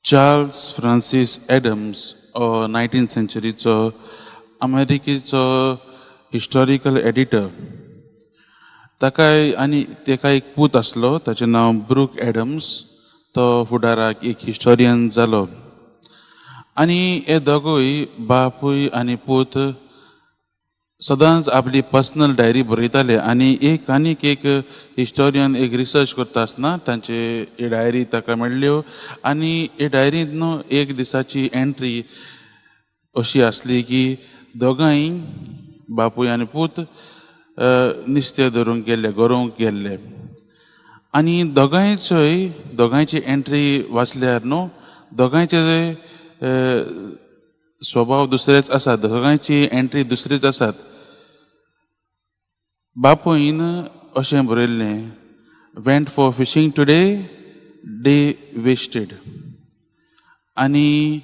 Charles Francis Adams हो 19th सेंचुरीचो अमेरिकेचो historical editor. ताकाय आनी ताका एक पूत आसलो, ताचें नांव ब्रूक एडम्स. तो फुडाराक एक हिस्टोरियन जालो. आनी हे दोगूय बापूय आनी पूत सदांच आपली पर्सनल डायरी बरयताले. आनी एक आनीक एक हिस्टोरियन एक रिसर्च करता आसतना तांचे ही डायरी ताका मेळ्ळ्यो. आनी हे डायरींत न्हू एक दिसाची एंट्री अशी आसली की दोगांय बापूय आनी पूत नुस्तें धरूंक गेल्ले, गरोवंक गेल्ले. आनी दोगांयचोय दोगांयची एंट्री वाचल्यार न्हू दोगांयचे स्वभाव दुसरेच आसात, दोगांयची एंट्री दुसरीच आसात. बापूयन अशें बरयल्लें, went for fishing today, day wasted. आनी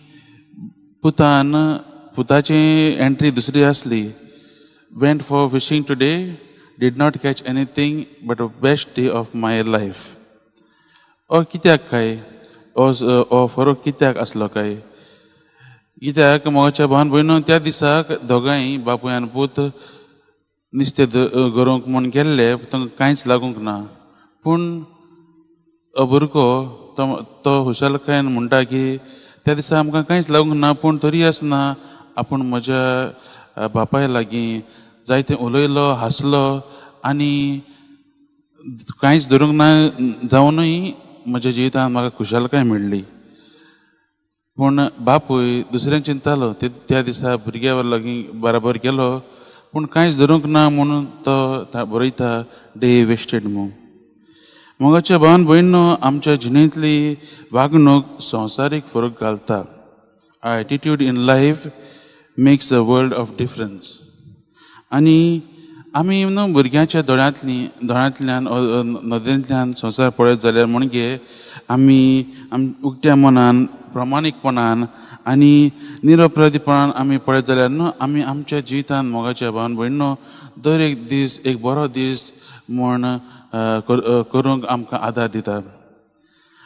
पुतान पुताची एंट्री दुसरी आसली, went for fishing today, did not catch anything but best day of my life. ओ कित्याक काय ओ फरक कित्याक आसलो काय? कित्याक मोगाच्या भावन भयणो त्या दिसाक दोगांय बापूय आनी पूत नुस्तें गरोवंक म्हूण गेल्ले, तांकां कांयच लागूंक ना. पूण भुरगो तो खुशालकायेन म्हणटा की त्या दिसा आमकां कांयच लागूंक ना, पूण तरी आसतना आपूण म्हज्या बापाय लागीं जायतें उलयलो, हांसलो आनी कांयच धरूंक ना जावनूय म्हज्या जिवितांत म्हाका खुशालकाय मेळ्ळी. पूण बापूय दुसरें चिंतालो, त्या दिसा भुरग्या लागीं बराबर गेलो पूण कांयच धरूंक ना म्हणून तो बरयता डे वेस्टेड म्हूण. मोगाच्या भावन भयणो आमच्या जिणेंतली वागणूक संवसारीक फरक घालता. Our attitude in life makes a world of difference. आनी आमी न्हू भुरग्यांच्या दोळ्यांतल्यान नदरेंतल्यान संवसार पळयत जाल्यार म्हणजे आमी उक्त्या मनान, प्रामाणीकपणान आनी निरपराधीपणान आमी पळयत जाल्यार न्हू आमी आमच्या जिवितांत मोगाच्या भावन भयणो दर एक दीस एक बरो दीस म्हूण करूंक आमकां आदार दिता.